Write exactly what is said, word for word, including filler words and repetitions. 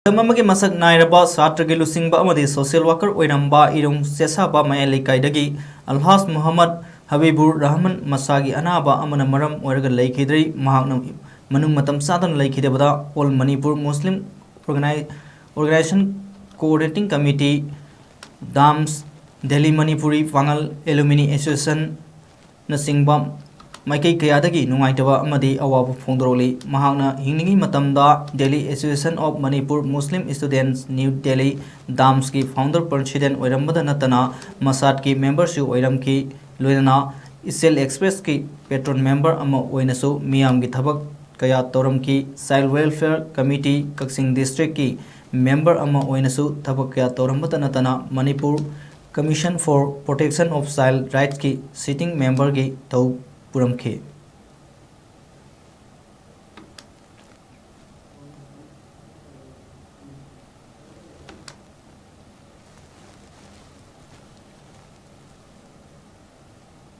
ꯃꯇꯝ ꯑꯃꯒꯤ ꯃꯁꯛ ꯅꯥꯏꯔꯕ ꯁꯥꯇ꯭ꯔꯒꯤ ꯂꯨꯆꯤꯡꯕ ꯑꯃꯗꯤ social worker ꯑꯣꯏꯔꯝꯕ ꯏꯔꯨꯡ ꯆꯦꯁꯥꯕ ꯃꯌꯥꯏ ꯂꯩꯀꯥꯏꯗꯒꯤ ꯑꯜꯍꯥꯖ ꯃꯨꯍꯝꯃꯗ ꯍꯕꯤꯕꯨꯔ ꯔꯍꯃꯟ ꯃꯁꯥꯒꯤ ꯑꯅꯥꯕ ꯑꯃꯅ ꯃꯔꯝ ꯑꯣꯏꯔꯒ ꯂꯩꯈꯤꯗ꯭ꯔꯤ꯫ ꯃꯍꯥꯛꯅ ꯃꯅꯨꯡ ꯃꯇꯝ ꯆꯥꯗꯅ ꯂꯩꯈꯤꯗꯕꯗ All Manipur Muslim Organi-, Organization Coordinating Committee, dams, Delhi Manipuri ꯄꯥꯉꯜ ꯑꯦꯂꯨꯃꯤꯅꯤ ꯑꯦꯁꯣꯁꯤꯌꯦꯁꯟꯅꯆꯤꯡꯕ ꯃꯥꯏꯀꯩ ꯀꯌꯥꯗꯒꯤ ꯅꯨꯡꯉꯥꯏꯇꯕ ꯑꯃꯗꯤ ꯑꯋꯥꯕ ꯐꯣꯡꯗꯣꯔꯛꯂꯤ꯫ ꯃꯍꯥꯛꯅ ꯍꯤꯡꯂꯤꯉꯩ ꯃꯇꯝꯗ Delhi Association of Manipur Muslim Students, New Delhi, ꯗꯥꯝꯁꯀꯤ founder president ꯑꯣꯏꯔꯝꯕꯗ ꯅꯠꯇꯅ ꯃꯁꯥꯠꯀꯤ memberꯁꯨ ꯑꯣꯏꯔꯝꯈꯤ꯫ ꯂꯣꯏꯅꯅ ꯏꯆꯦꯜ ꯑꯦꯛꯁꯄ꯭ꯔꯦꯁꯀꯤ patron member ꯑꯃ ꯑꯣꯏꯅꯁꯨ ꯃꯤꯌꯥꯝꯒꯤ ꯊꯕꯛ ꯀꯌꯥ ꯇꯧꯔꯝꯈꯤ꯫ Child Welfare Committee ꯀꯛꯆꯤꯡ districtꯀꯤ member ꯑꯃ ꯑꯣꯏꯅꯁꯨ ꯊꯕꯛ ꯀꯌꯥ ꯇꯧꯔꯝꯕꯇ ꯅꯠꯇꯅ Manipur Commission for Protection of Child Rightsꯀꯤ sitting memberꯒꯤ ꯊꯧ ꯄꯨꯔꯝꯈꯤ꯫